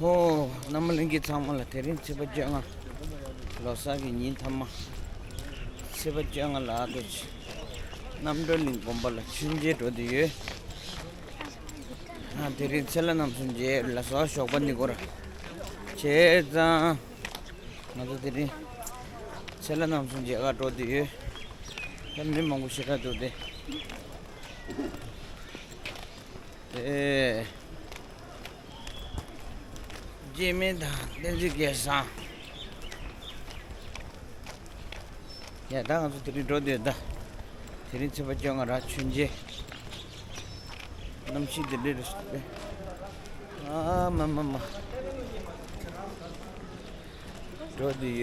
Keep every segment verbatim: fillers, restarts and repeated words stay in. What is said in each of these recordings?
ཧོ། རྣམ་པ་ལྷན་རྒྱས་ཚང་མ་ལ་དེ་རིང་ཚེས་པ་བཅོ་ལྔ། ལོ་གསར་གྱི་ཉིན་མཐའ་མ། ཚེས་པ་བཅོ་ལྔ་ལ་ཨ་ཁུ་རྣམ་གྲོལ་གླིང་དགོན་པ་ལ་མཆོད་མཇལ་འགྲོ་དུ་ཡོད། ཨ་དེ་རིང་ཚེ་ལྷ་རྣམ་གསུམ་མཇལ་ལ་སོགས་ཞོགས་པ་ནི་སྐོར་བྱས་ཙང་། ང་ཚོ་དེ་རིང་ཚེ་ལྷ་རྣམ་གསུམ་མཇལ་ག་འགྲོ་དུ་ཡོད། ད་མི་མང་པོ་ཞེ་དྲག་འདུག་སྟེ། ཨེ། རྗེ་མི་དང་བསྟན་འཛིན་སྐལ་བཟང་། ཡ་ད་ང་ཚོ་དེ་རིང་འགྲོ་འདོད་ད། དེ་རིང་ཚེས་པ་བཅོ་ལྔ་ར་མཆོད་མཇལ། གནམ་གཤིས་དེ་འདྲ་རེད་སོང་པས། ཨ་མ་མ་མ། འགྲོ་འདོད་ཡོད།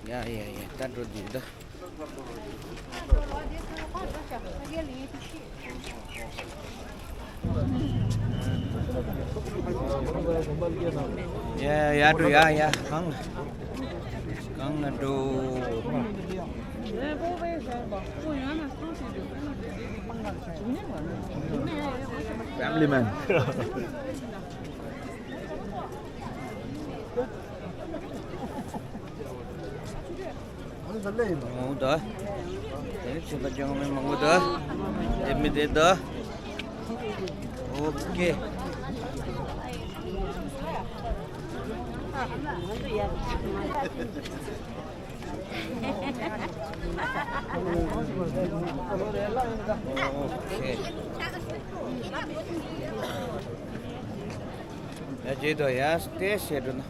ཡ་ཡ་ཡ་ད་འགྲོ་འདོད་ད། ཡ་ཡ་འགྲོ་ཡ་ཡ་གང་གང་ང་འགྲོ། Family man. མང་པོ་འདུག་དེ་ནི་ཚོད་ལྟ་བྱེད་མཁན་མང་པོ་འདུག་དེ་མི་དེ་འདུག་ཨོ་ཀེ། ཨོ་ཀེ། ཡ་ཇེ་དོ་ཡ་སྟེ་ཤེ་འགྲོ་ན།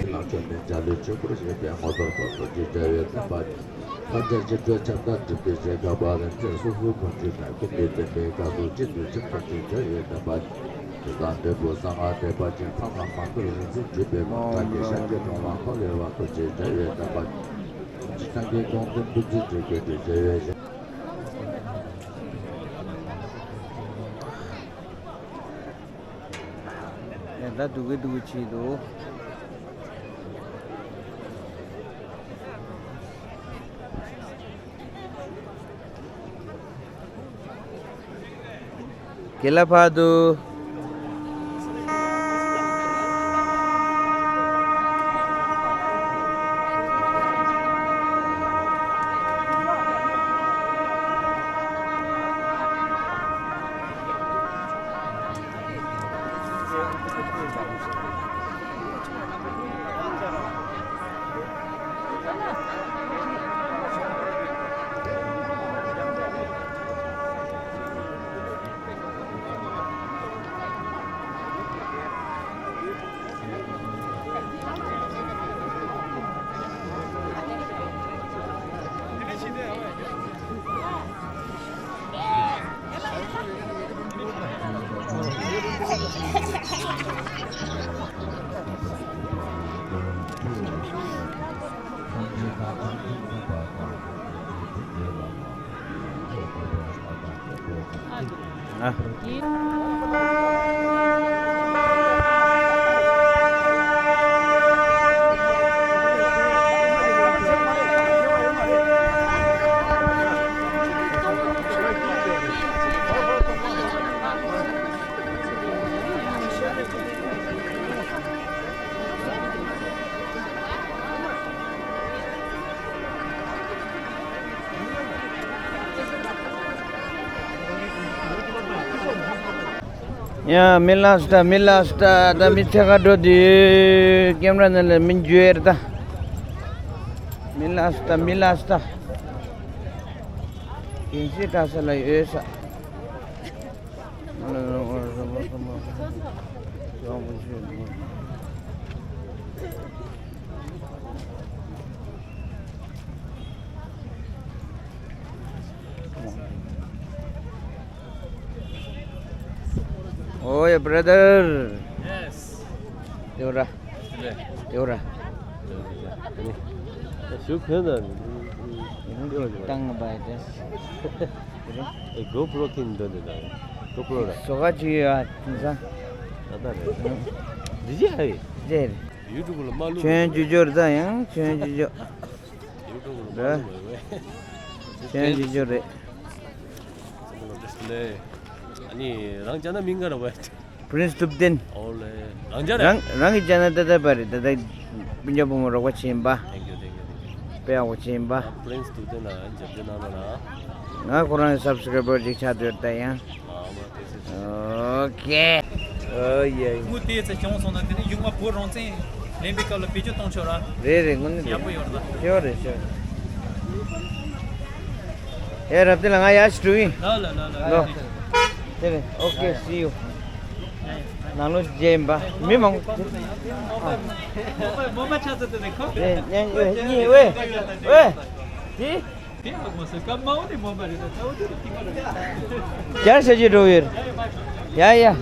ལག་ཆོས་ནི་འཇའ་ལུས་ཆོས་སྐུར་བཞེངས་པའི་ངོ་མཚར་བ་སོགས་ཀྱི་རྒྱལ་བའི་བསྟན་པ་ཉིད། ཐམས་ཅད་སྤྱི་སྤྲོས་ཁྱབ་བདག་སྒྲིབ་སྡེ་བཞི་ག་པ་རིམ་བྱོན་སོ་སོའི་དགོངས་གཅིག་ལྟར་ཀུན་ནས་བསྟན་པའི་བཀའ་སྲོལ་གཅིག་ཏུ་ཆབས་ཅིག་ཏུ་རྒྱལ་བའི་བསྟན་པ། དེ་དང་འབྲས་བུ་གསང་སྔགས་བཟླས་པ་ཅན་ཚང་དང་མང་པོས་རིམ་བྱོན་བརྒྱུད་པའི་ལམ་བདག་གི་ཤཱཀྱའི་གདུང་བ་འཁོར་བའི་བར་དུ་རྗེས་འབྲེལ་བའི་བསྟན་པ། སངས་རྒྱས་སྐྱོང་ལྡན་ཐུགས་རྗེ་ཆེ་བརྒྱད་ཁྲི་རྒྱལ་བའི་ཞབས། ཡ་ད་སྡུག་གི་སྡུག་གི་བྱེད་འདུག་དགེ་ལ་བར་དུ། ཡ་མི་ལ་སྟ་མི་ལ་སྟ་ད་མི་ཚེ་ག་འགྲོ་དུས་ཀེམ་ར་ནང་ལ་མི་འཇུ་ཡེར་ད། མི་ལ་སྟ་མི་ལ་སྟ། གིན་སི་ཏྲ་ས་ལ་ཡོད་ས། Oh yeah, brother. Yes. Deora. Deora. Deora. ཞུ་ཕན་ན། ཏང་བ་དེ། ཨེ་གོ་པྲོ་ཁིན་འདོན་དེ་དང་། གོ་པྲོ་ར། སོ་ག་ཅི་ཡོད་ཨ་དེང་སང་། ད་ད་རེད། འདི་ཅི་ཨ་ཡི། ཅེ། ཡུ་ཊུབ་ལ་མ་ལུ། ཁྱོད་ཇུ་ཇོར་ད་ཡང་ཁྱོད་ཇུ་ཇོ། ཡུ་ཊུབ་ལ་མ་ལུ་བས། ཁྱོད་ཇུ་ཇོ་རེད། ཨ་ནི་རང་ཅག་ན་མིང་ག་ར་བས། Prince Thupten། ཨོ་ལེ། རང་ཅག་ར། རང་རང་གི་ཅ་ན་ཏ་ཏ་པ་རེད། ཏ་ཏ་སྤུན་ཀྱག་བུ་མོ་རོགས་པ་བྱེད་ཡིན་པ། Thank you, thank you, thank you. དཔེ་ཡག་པོ་བྱེད་ཡིན་པ། Prince Thupten ལ་རྒྱབ་སྐྱོར་གནང་རོགས་གནང་། ང་ཁོ་རང་གི་སབ་སི་ཀ་རའི་བར་ཅིག་ཆགས་སྡོད་ད་ཡང་། ཨ་མ་དེ་སེ། ཨོ་ཁེ། ཨོ་ཡེ། དངུལ་དེ་ཚེ་བྱུང་སོང་ན་དེ་ནི་གཞུག་མ་བོད་རང་བཙན་ལེན་པའི་སྐབས་ལ་བེད་སྤྱོད་གཏོང་ཆོག་ར། རེད་རེད། དངོས་གནས་རེད། ཡག་པོ་ཡོད་ར། ཤོར་རེད་ཤོར། ཨེ་རབ་དེ་ལ་ང་ཡར་ཞིག་འགྲོ་ཡིན། ལ་ལ་ལ་ལ། ལོ། དེ་རེད། ཨོ་ཁེ། སི་ཡུ། ནང་ལོགས་མཇལ་ཡིན་པ། མི་མང་པོ། མོ་པ་ཆ་ཚ་དེ་ནས་ཁོ། དེ་ཉན་ཡོད་གཉིས། ཝེ། ཝེ། དེ། དེ་ཧ་གོ་སོང་། སྐབས་མ་འོ་ནས་མོ་པ་རེད། ད་ཚ་བོ་དེ་རུ་ཐིག་པ་རེད། རྒྱར་ཤ་ཅིག་འགྲོ་ཡོད། ཡ་ཡ།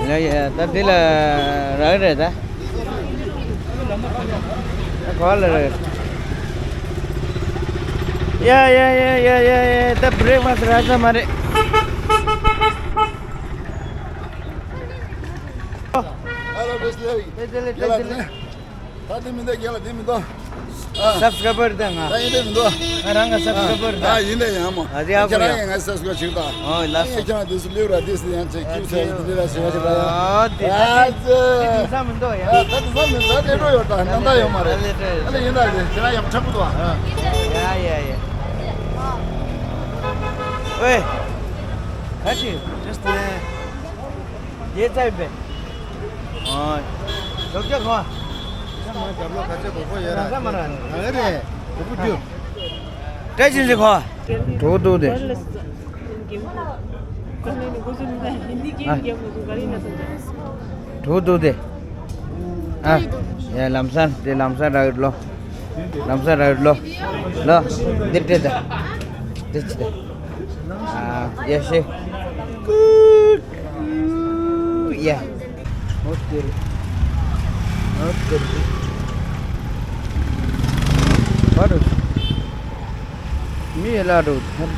ཡ་ཡ། ད་འདི་ལ་རག་རེད་ད། ད་ག་ལ་རེད། ཡ་ཡ་ཡ་ཡ་ཡ་ཡ། ད་བྷི་རེག་ཕ་སི་རག་ས་མ་རེད། Hello, Miss Lily. ད་དེ་མི་འདུག་རྒན་ལགས། དེ་མི་འདུག་ཨ། སབ་སི་ཀ་རའི་བར་དང་ང་། ད་ཡིན་དེ་མི་འདུག་ང་རང་གི་སབ་སི་ཀ་རའི་བར་ཨ། དང་། ཡིན་དེ་ཡང་མོ། ཨ། དེ་ཡག་པོ་ཡོད། ཁྱེད་རང་ཡང་ང་སབ་སི་ཀ་རའི་བྱེད་དང་། ཨོ་ལགས་སོ། ཁྱེད་རང་དེ་སུ་ལེའུ་ར་དེ་སུ་ཡང་ཆེ་ཁྱིམ་ས་ཡིན་དེ་ལ་ཟེར་བ་ཞིག་ཨ། དེ་ཨ་ཙི། དེ་དེང་སང་མི་འདུག་ཡ། ཨ། ད་དེང་སང་མི་འདུག་ད་ལས་འགྲོ་ཡོད་ད། ནམ་ཟླ་ཡོད་མ་རེད། ཨ་ལས་འགྲོ་ཡོད། ཨ་ལས་ཡིན་ད་ལས། ཁྱེད་རང་ཡང་ཁྲ་པོ་འདུག་ཨ། ཡ་ཡ་ཡ། ཝེ། ག་ཅི། ཇེས་ཏི་ལེ། རྒྱལ་རྩ་ཡིན་པས། ཨ། རྒྱབ་ལོགས་ག་ཚོད་གོ་གོ་ཡོད་ར། རང་ས་མ་ར། རང་རེད། གོ་གོ་རྒྱུ། བཀྲ་ཤིས་ཟེར་ཁོ། གྲོགས་འདུག་དེ། གྲོགས་འདུག་དེ། ཨ། ཡ། ལམ་སང་དེ། ལམ་སང་རག་ལོ། ལམ་སང་རག་ལོ། ལོ། འདིར་སྤྲད་ད། འདིར་སྤྲད་ད། ཨ། ཡ་ཤེ། ཀུ། ཀུ། ཡ། ཨོ་ཏེ་རེད། ཨོ་ཏེ་རེད། བར་དུ་མི་ལ་འགྲོ་ཐར།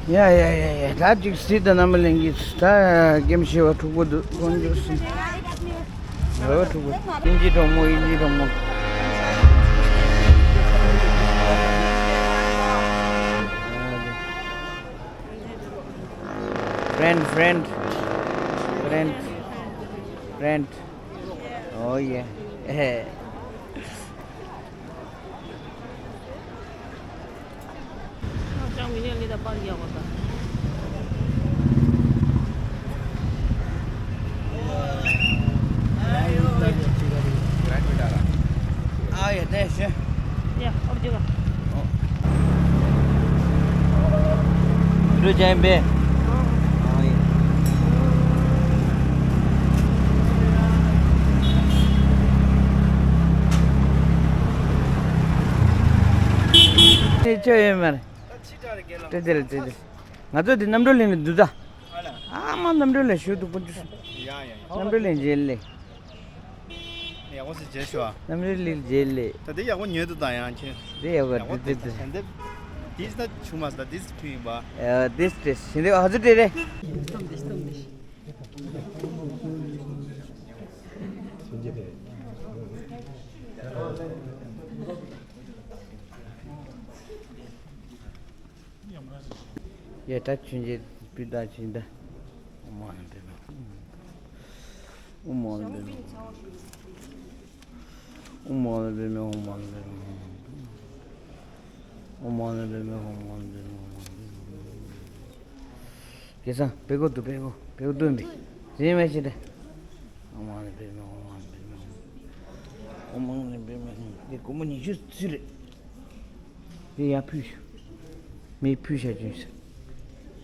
ཡ་ཡ་ཡ་ཡ། ད་ཅིག་སྲིད་དང་རྣམ་པ་ལེན་གྱི། ད་སྐྱེམས་ཤེས་པ་འཁྲུག་པོ་འདུག་དཀོན་མཆོག་གསུམ། འོ་འཁྲུག་པོ། དབྱིན་ཇི་གྲོགས་མོ། དབྱིན་ཇི་གྲོགས་མོ། Friend, friend, friend, friend. Oh yeah. ཨ་ཡེ། དེ་ཤེ། ཡ། ཨོ་ཇི་ག་རུ་ཅན་པེ། ཨ་ཡེ། དེ་ཆོ་ཡོད་མ་རེད། ཏྲེ་ཏྲེ་ལ་ཏྲེ་ཏྲེ། ང་ཚོ་འདི་རྣམ་གྲོལ་གླིང་ལ་འདུག་ད། ཨ་མ། རྣམ་གྲོལ་གླིང་ཞུ་འདུག་དཀོན་མཆོག་གསུམ། ཡ་ཡ་ཡ། རྣམ་གྲོལ་གླིང་མཇལ་ལེ། ཡག་པོ་ཞིག་མཇལ་ཤོག་རྣམ་གྲོལ་གླིང་མཇལ་ལེ། ད་འདི་ཡག་པོ་ཉོས་འདུག་ད་ཡང་ཁྱེད། འདི་ཡག་པོ་ཡག་པོ་འདི་འདི་འདི། ད་འདི་འདི་ད་ཆུང་མ་ཟད་འདི་ཕུལ་ཡིན་པ། ཨ། འདི་སྤྲད་ཞིང་འདི་ཨ་ཚོ་སྤྲད་རེད། ཡ། ད་ཆུན་ཆེ་སྤུས་དག་ཆེན་ད། ཨོཾ་མ་ཎི་པདྨེ། ཨོཾ་མ་ཎི་པདྨེ། ཨོཾ་མ་ཎི་པདྨེ། ཨོཾ་མ་ཎི་པདྨེ། ཨོཾ་མ་ཎི་པདྨེ། ཨོཾ་མ་ཎི་པདྨེ། ཨོཾ་མ་ཎི་པདྨེ། སྐལ་བཟང་། ཕྱེད་ཀ་འདུག་ཕྱེད་ཀ་ཕྱེད་ཀ་འདུག་མི། རྗེས་མ་ཞིག་རེད། ཨོཾ་མ་ཎི་པདྨེ། ཨོཾ་མ་ཎི་པདྨེ། ཨོཾ་མ་ཎི་པདྨེ། འདི་སྒོར་མོ་ཉི་ཤུ་ཙམ་རེད། དེ་ཡར་ཕུལ་ཤོག་མི་ཕུལ་བྱ་རྒྱུ་ཡིན་ཟེར།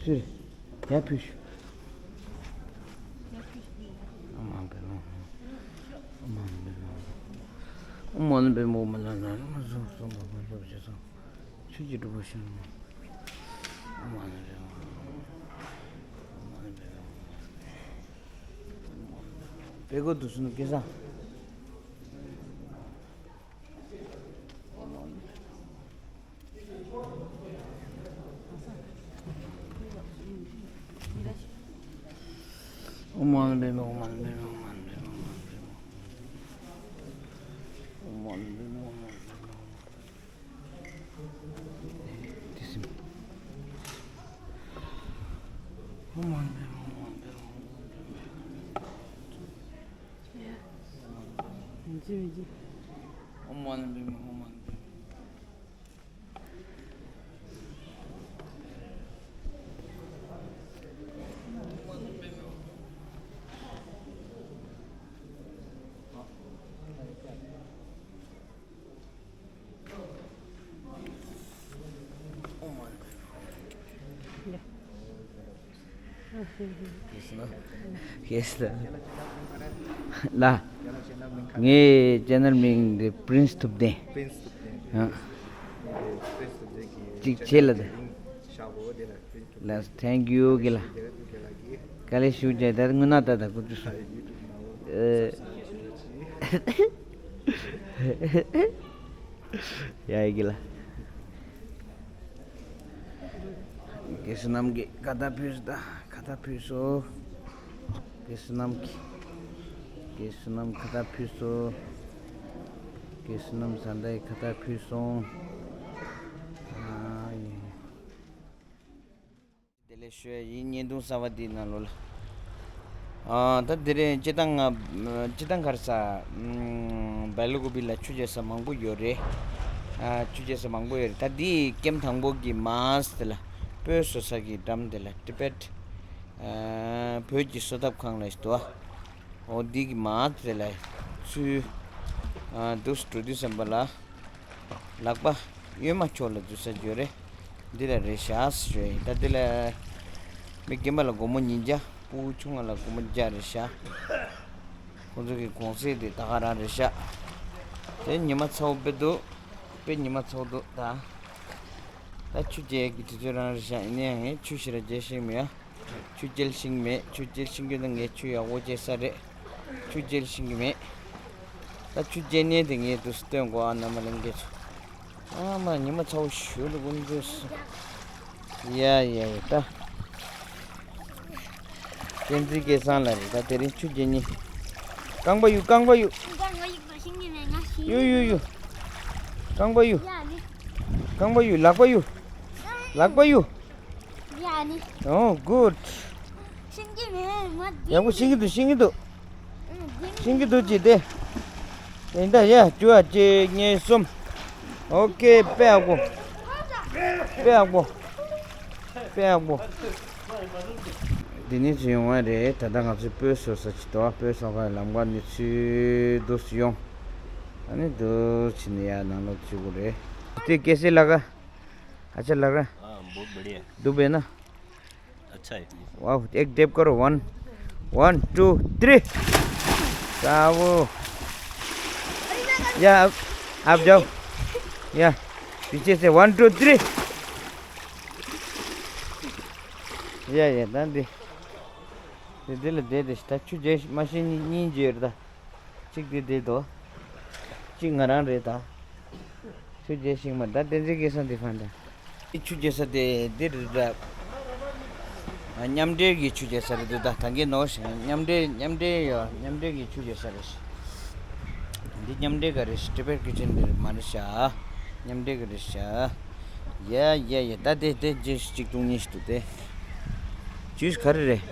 སུ་རེད། ཡར་ཕུལ་ཤོག་ཨོཾ་མ་ཎི་པདྨེ། ཨོཾ་མ་ཎི་པདྨེ། ཨོཾ་མ་ཎི་པདྨེ་ཧཱུྃ། མ་ལ་ན་ར་མ་ཟུ་སོ་མ་མ་ཟུ་ཅི་སོ། ཆོས་ཀྱི་སྒྲུབ་པ་ཤར་མ། ཨོཾ་མ་ཎི་པདྨེ་ཧཱུྃ། ཨོཾ་མ་ཎི་པདྨེ་ཧཱུྃ། པད་ཀོ་དུ་སུ་ནུ་ཀེ་ས། ཨོཾ་མ་ཎི་པདྨེ་ཧཱུྃ། མ་ཎི་པདྨེ་ཧཱུྃ། མ་ཎི་པདྨེ་ཧཱུྃ། ཨོཾ་མ་ཎི་པདྨེ་ཧཱུྃ། མ་ཎི་པདྨེ་ཧཱུྃ། ཨོཾ་མ་ཎི་པདྨེ་ཧཱུྃ། མ་ཎི་པདྨེ་ཧཱུྃ། ཨོཾ་མ་ཎི་པདྨེ་ཧཱུྃ། མ་ཎི་པདྨེ། ལ། ངའི་ཅེ་ནལ་མིང་འདི་པྲིན་སི་ཐུབ་བསྟན། ཨ། ཅིག་བྱེད་ལ་དེ། ལ། Thank you གི་ལ། དཀའ་ལས་ཞུ་རྒྱུ་ད་དངོས་གནས་ད་ད་ཁུ་ཚུ་སོ། ཡ་ཡི་གི་ལ། དགེ་བསོད་ནམས་ཀྱིས་ཁ་བཏགས་ཕུལ་སོང་། ད་ཁ་བཏགས་ཕུལ་སོང་། དགེ་བསོད་ནམས་ཀྱིས། དགེ་བསོད་ནམས་ཁ་བཏགས་ཕུལ་སོང་། དགེ་བསོད་ནམས་བཟའ་ཟླ་ཡིས་ཁ་བཏགས་ཕུལ་སོང་། ཨ་ཡེ། དེ་ལས་ཞུ་ཡ་ཡིན། བརྙན་ཐུང་གསར་པ་འདིའི་ནང་ལོགས་ལ། ཨ། ད་དེ་རིང་སྤྱིར་བཏང་ང་། སྤྱིར་བཏང་ག་རེ་ཟ། ཨམ། སྦེལ་ཀོབ་ལ་ཆུ་རྐྱལ་ས་མང་པོ་ཡོད་རེད། ཨ། ཆུ་རྐྱལ་ས་མང་པོ་ཡོད་རེད། ད་འདིའི་ཀེམ་དང་པོ་གི་མར་ཁ་དེ་ལ། སྤོས་བཟོ་ས་གི་འགྲམ་དེ་ལ། ཊི་བེཊ། ཨ། བོད་ཀྱི་གསོ་ཐབ་ཁང་ལ་ཞིག་འདུག་ཨ། འོ་འདི་གི་མར་ཁ་དེ་ལ་ཚུར། ཨ། འདུག་སེ་འགྲོ་དུས་ཙམ་པ་ལ། ལག་པ་གཡོན་མ་ཕྱོགས་ལ་འཛུལ་ས་ཡོད་རེད། འདི་ལ་རེད་ཤག་ཟེར་ཞུ་ཡ་ཡིན། ད་འདི་ལ་མི་རྒན་པ་ལ་སྒོར་མོ་ཉིས་བརྒྱ། སྤུ་གུ་ཆུང་བ་ལ་སྒོར་མོ་བརྒྱ་རེད་ཤག་ཁོང་ཚོ་གི་གུང་སེང་དེ་ད་ག་རང་རེད་ཤག་དེ་ཉི་མ་ཚ་པོ་དཔེ་འདུག་དཔེ་ཉི་མ་ཚ་པོ་འདུག་ད། ད་ཆུ་རྐྱལ་གི་དུས་ཚོད་རང་རེད་ཤག་ཡིན་ན་ཡང་ངས་ཆུ་ཞེ་དྲག་རྐྱལ་ཤེས་མེད་ཡ། ཆུ་རྐྱལ་ཤེས་ཀྱི་མེད། ཆུ་རྐྱལ་ཤེས་རྒྱུ་ན་ངས་ཆུ་ཡག་པོ་རྐྱལ་ས་རེད། ཆུ་རྐྱལ་ཤེས་ཀྱི་མེད། ད་ཆུ་རྐྱལ་ནས་དེ་ངས་འདུག་སེ་སྟོན་དགོས་ཨ། རྣམ་པ་ལྷན་རྒྱས་ཚོ། ཨ་མ་ཉི་མ་ཚ་པོ་ཞེ་དྲག་འགོར་འགྲོ་སོང་། ཡ་ཡ་ཡ་ད། བསྟན་འཛིན་སྐལ་བཟང་ལགས་རེད། ད་དེ་རིང་ཆུ་རྐྱལ་ནས། རྐང་པ་གཡུག་རྐང་པ་གཡུག་གཡུག་གཡུག་གཡུག་རྐང་པ་གཡུག་རྐང་པ་གཡུག་ལག་པ་གཡུག་ལག་པ་གཡུག་ཡ་ནི། Oh, good. ཤེས་ཀྱི་མེད། མ་འདི་ཡག་པོ་ཤེས་ཀྱི་འདུག་ཤེས་ཀྱི་འདུག་ཨ། འདི་ཤེས་ཀྱི་འདུག་ཅེས་ཏེ། ཡིན་ད་ཡ། བཅུ་པ་གཅིག་གཉིས་གསུམ། ཨོ་ཀེ། དཔེ་ཡག་པོ། དཔེ་ཡག་པོ། དཔེ་ཡག་པོ། འདི་ནས་ཚུར་ཡོང་བ་རེད། ད་ལྟ་ང་ཚོའི་སྤོས་བཟོ་ས་ཅིག་འདུག་སྤོས་བཟོ་ཁང་ལམ་ཁ་ནས་ཚུར་འདུག་སེ་ཡོང་། ཨ་ནི་འདུག་སེ་ནས་ཡར་ནང་ལོགས་ཚུད་དགོས་རེད། དེ་कैसे लगा? अच्छा लग रहा? हाँ, बहुत बढ़िया। दुबे ना। अच्छा है। वाह, एक टेप करो। One, one, two, three. Bravo. या, अब, अब जाओ। या, पीछे से वन, टू, थ्री। या, या, ད་འདི། འདི་འདི་ལ་བསྡད་དེ་ད་ཆུ་རྐྱལ་མ་ཤེས་གཉིས་གཉིས་བརྗེ་རེད་ད། གཅིག་འདི་བསྡད་དོ། གཅིག་ང་རང་རེད་ད། ཆུ་རྐྱལ་ཤེས་མ་ད་བསྟན་འཛིན་སྐལ་བཟང་འདི་ཕན་ད། ཆུ་རྐྱལ་ས་དེ་འདི་རེད་ད། མཉམ་འབྲེལ་གྱི་ཆུ་རྐྱལ་ས་རེད་འདུག་ད་ད་གིན་ནོར་ཞིང་མཉམ་འབྲེལ་མཉམ་འབྲེལ་ཡོད། མཉམ་འབྲེལ་གྱི་ཆུ་རྐྱལ་ས་རེད། འདི་མཉམ་འབྲེལ་ག་རེད། ཊི་བེཊ་ཀི་ཅན་འདི་མ་རེད་ཤག་མཉམ་འབྲེལ་ག་རེད་ཤག་ཡ་ཡ་ཡ། ད་དེ་དེ་རྗེས་གཅིག་བཏུང་ཉེས་ཤིག་འདུག་དེ། ཇུས་ག་རེ་རེད།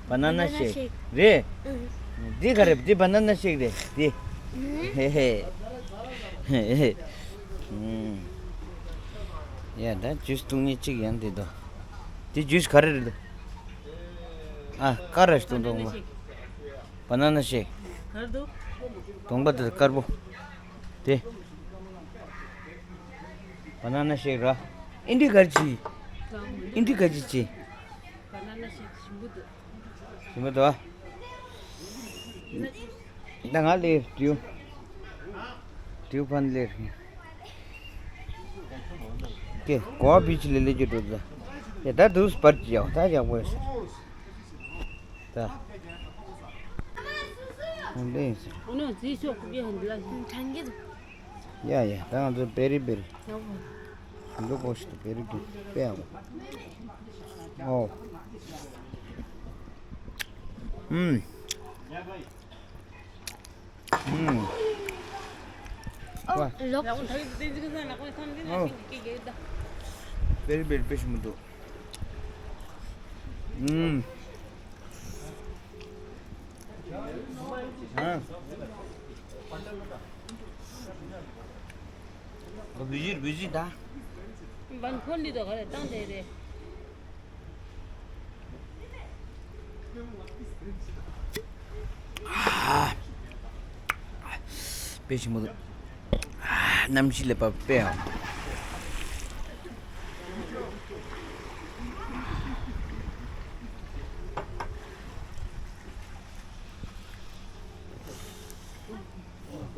Banana shake རེད། འདི་ག་རེ། འདི་banana shake རེད་འདི། ཧེ་ཧེ། ཡ་ད་ཇུས་བཏུང་ཉེས་གཅིག་ཡང་འདི་འདུག་འདི་ཇུས་ག་རེ་རེད། ཨ་དཀར་ར་ཞིག་འདུག་འདུག་མ། Banana shake ག་རེ་འདུག་གདོང་པ་དེ་དཀར་པོ། དེ། Banana shake ར། ཨིན་དྲི་ག་རེ་ཅི། ཨིན་དྲི་ག་རེ་ཅི། Banana shake ཞིམ་པོ་འདུག་ཞིམ་པོ་འདུག་ད་ང་ལས་དུ། ཏིའུ་ཕན་ལེར། ཀེ་གོ་བ་བིཆ་ལེ་ལེ་ཅི་འགྲོ་ད། ཡ་ད་དུས་པར་ཅི་ཡོད་ད་ཡག་པོ་ཡོད་ས། ད། ཧོང་ལེ་ཡིན་ས། ཡ་ཡ་ད་ང་ཚོ་པེ་རི་པེ་རི། འགྲོ་གོ་ཤི་ཏུ་པེ་རི་ཀི་པེ་ཡག་པོ། ཨོ། ཨུམ། ཨུམ། ཨོ། ལོག་ཨོ། བེར་བེར་བེ་ཤི་མི་འདུག་ཨུམ། ཨ། ཨོ་བི་ཇི་བི་ཇི་ད། བན་ཁོན་འདི་དོ་ག་རེ་བཏང་དེ་རེད། ཨ། དཔེ་ཞིམ་པོ་འདུག་ཨ། གནམ་གཤིས་ལ་བབ་དཔེ་ཡང་།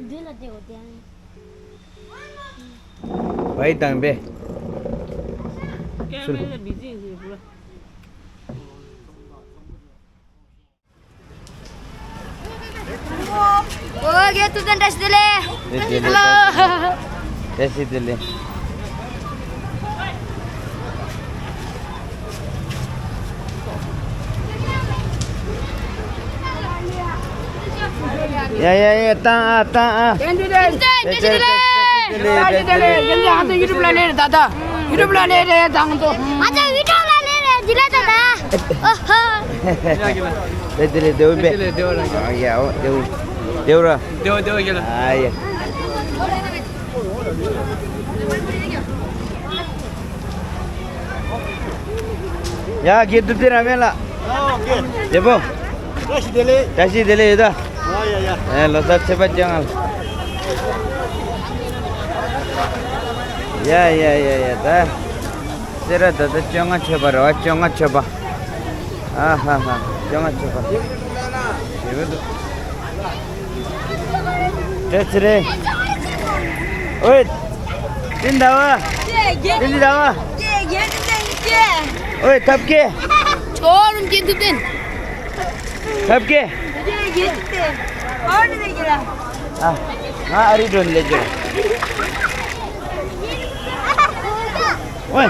འདི་ལ་བལྟས་གོ་དེ། བའི་དང་པས། ཀེམ་ར་ལ་བི་ཛི་ཡིན་ཟེར་བུ། ཨོ་རྒན་ཐུབ་བསྟན་བཀྲ་ཤིས་བདེ་ལེགས། བདེ་ལེགས། ཧེ་ལོ། བཀྲ་ཤིས་བདེ་ལེགས། ཡ་ཡ་ཡ། བཏང་ཨ། བཏང་ཨ། བཀྲ་ཤིས་བདེ་ལེགས། བཀྲ་ཤིས་བདེ་ལེགས། བཀྲ་ཤིས་བདེ་ལེགས། ཡ་ཡ་ཡ། ཡུ་ཊུབ་ལ་ལེ་རེད་ད་ད། ཡུ་ཊུབ་ལ་ལེ་རེད་དང་དོ། ང་ཚོ་ཡུ་ཊུབ་ལ་ལེ་རེད་འདི་ལ་ད་ད། ཨོ་ཧོ། བཀྲ་ཤིས་བདེ་ལེགས། བདེ་བོ་པས། ཨ་ཡ། ཨོ་བདེ་བོ། བདེ་བོ་ར། བདེ་བོ་བདེ་བོ་ཡ་ལ། ཨ་ཡ། ཡ་རྒན་ཐུབ་བསྟན་ར་མེད་ལགས། ཨོ་ཀེ། བདེ་པོ། བཀྲ་ཤིས་བདེ་ལེགས། བཀྲ་ཤིས་བདེ་ལེགས་ཡོད་ད། ཨ་ཡ་ཡ། ཨེ་ལོ་གསར་ཚེས་པ་བཅོ་ལྔ་ལ། ཡ་ཡ་ཡ་ཡ་ད། སེ་ར་ད་ལྟ་བཅོ་ལྔ་ཆོད་པ་རེད་བ། བཅོ་ལྔ་ཆོད་པ། ཨ་ཧ་ཧ། བཅོ་ལྔ་ཆོད་པ། བདེ་པོ་འདུག་བཀྲ་ཤིས་རེད། ཨོའི། ཏིན་ཟླ་བ། ཏིན་ཟླ་བ། ཨོའི་ཐབས་མཁས། ཁྱོད་རུང་གིན་ཐུབ་བསྟན། ཐབས་མཁས། ཨ། ང་ཨ་རི་འགྲོ་ནས་སླེབས་རྒྱུ། ཨོའི།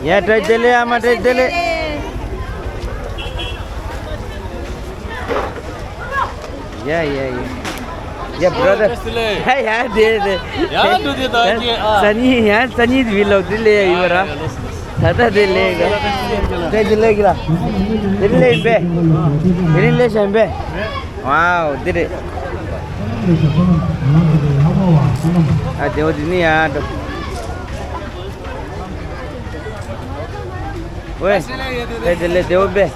ཡ། བཀྲ་ཤིས་བདེ་ལེགས། ཨ་མ་བཀྲ་ཤིས་བདེ་ལེགས། ཡ་ཡ་ཡ། ཡ་བྷ་ར་དར། བཀྲ་ཤིས་བདེ་ལེགས། ཡ་ཡ་བདེ་བདེ། ཡ་འདུག་དེ་ད་ཀྱེ་ཨ། སང་ཉིན་ཡ་སང་ཉིན་བི་ལོག་དེ་ལས་ཡ་ཡོད་ར། ད་ལྟ་དེ་ལས་ག་བཀྲ་ཤིས་བདེ་ལེགས་ལ། དེ་རིང་ལས་ཡིན་པས། དེ་རིང་ལས་བྱས་པས། ཝའོ་དེ་རེད། ཨ་དེ་འོ་དེ་ནི་ཡ་འགྲོ། ཝེ། བཀྲ་ཤིས་བདེ་ལེགས། བདེ་པོ་པས།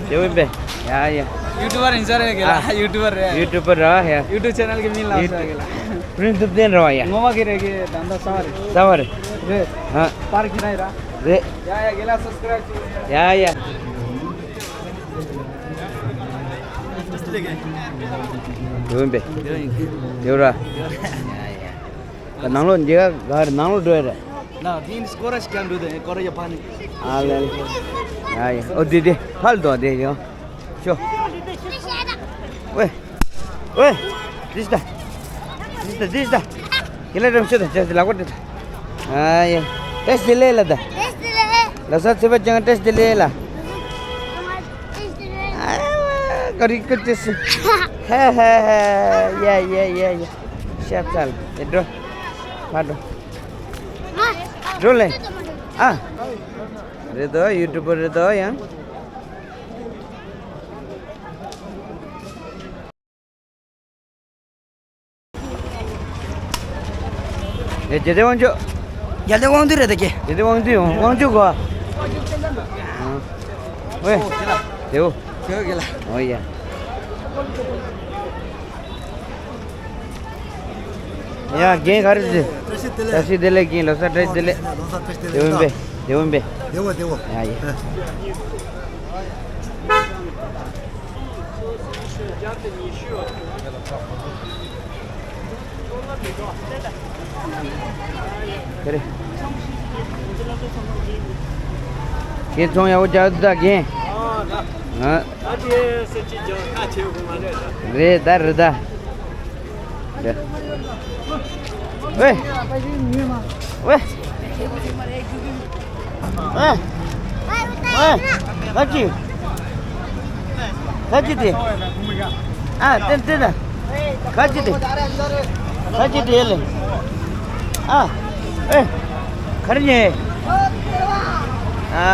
བདེ་པོ་པས། ཡ་ཡ། ཡུ་ཊུབ་པར་ཡིན་ས་རེད་གི་ལ། ཨ། ཡུ་ཊུབ་པར་རེད། ཡུ་ཊུབ་པར་ར་ཡ། ཡུ་ཊུབ་ཆེ་ནལ་གི་མིང་ལ་ས་གི་ལ། པྲིན་ཐུབ་བསྟན་ར་བ་ཡ། ངོ་མ་གི་རེད་གི། ད་ལྟ་ས་བ་རེད། ས་བ་རེད། རེད། ཨ། པར་གི་ན་ཡ་ར། རེད། ཡ་ཡ་གི་ལ་སབ་སི་ཀ་རབ་ཅིག་ཡ་ཡ། ཡོན་པས། ཡོད་ར། ད་ནང་ལོགས་འདི་ག་ག་རེ་ནང་ལོགས་འགྲོ་ཡ་རེད། ན་དེ་ནི་སྐོར་ར་ཞིག་ཀྱང་འགྲོ་དེ་སྐོར་ར་ཡ་ཕ་ནི། ཨ་ལེ་ལེ། ཡ་ཡ། ཨོ་དེ་དེ་ཕར་འགྲོ་དེ་ཡོང་། ཤོ། ཝེ། ཝེ། དེ་ཤི་ད། དེ་ཤི་ད། དེ་ཤི་ད། ཁྱེད་ལ་རམ་ཤོ་ད་ཅེས་ལ་གོ་དེ་ད། ཨ་ཡ། བཀྲ་ཤིས་བདེ་ལེགས་ལ་ད། བཀྲ་ཤིས་བདེ་ལེགས། ལོ་གསར་ཚེས་པ་བཅོ་ལྔ་བཀྲ་ཤིས་བདེ་ལེགས་ལ། ཨ་ཀ་རི་ཀ་ཏི་སི། ཧེ་ཧེ་ཧེ། ཡ་ཡ་ཡ་ཡ། ཤ་ཚལ་དེ་འགྲོ། ཕར་འགྲོ། འགྲོ་ལེ། ཨ། རེད་དོ། ཡུ་ཊུབ་པར་རེད་དོ་ཡང་། ཨེ་རྒྱལ་བསྟན་དབང་ཕྱུག་རྒྱལ་བསྟན་དབང་འདུས་རེད་ད་ཀྱེ། རྒྱལ་བསྟན་དབང་འདུས། དབང་ཕྱུག་གོ། ཨ། ཝེ། དེའུ། དེའུ་གི་ལ། ཨོ་ཡ། ཡ་རྒན་ག་རེ་ཟེར། བཀྲ་ཤིས་བདེ་ལེགས། བཀྲ་ཤིས་བདེ་ལེགས་རྒན། ལོ་གསར་བཀྲ་ཤིས་བདེ་ལེགས། བདེ་བོ་ཡིན་པས། བདེ་བོ་ཡིན་པས། བདེ་བོ་བདེ་བོ། ཡ་ཡ། ཁེ་རེ། ཁྱེད་ཚོང་ཡག་པོ་རྒྱག་འདུག་ད་རྒན། ང་། རེད་ད་རེད་ད། རེད། ཝེ། ཝེ། ཨ། ཨ། ག་ཅི། ག་ཅི་དེ། ཨ། ཏན་ཏན་ན། ག་ཅི་དེ། ག་ཅི་དེ་ལེ། ཨ། ཨེ། ག་རེ་ཉེ། ཨ།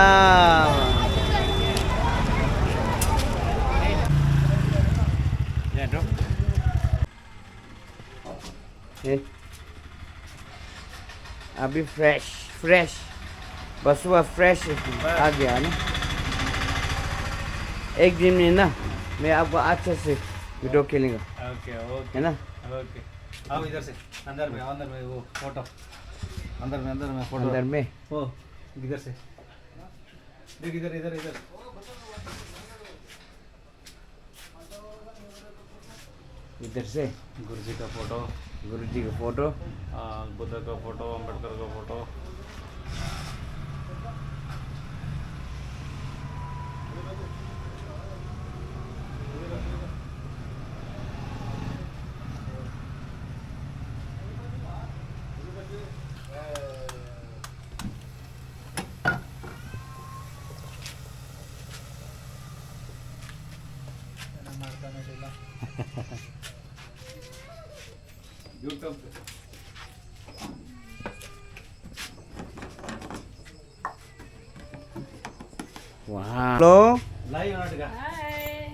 ལན་འགྲོ། ཨེ། अभी फ्रेश फ्रेश। बस हुआ फ्रेश। आ गया ना। एक दिन में ना, मैं आपको अच्छा से वीडियो खेलेगा। Okay, okay. है ना? ओके। आओ इधर से। अंदर में, अंदर में वो फोटो। अंदर में, अंदर में फोटो। अंदर में? वो, इधर से। देख इधर, इधर, इधर। इधर से। गुरु जी का फोटो। गुरु जी का फोटो। आ, बुद्ध का फोटो, अम्बेडकर का फोटो। YouTube पे। वाह। हेलो। लाइव नाटक। हाय।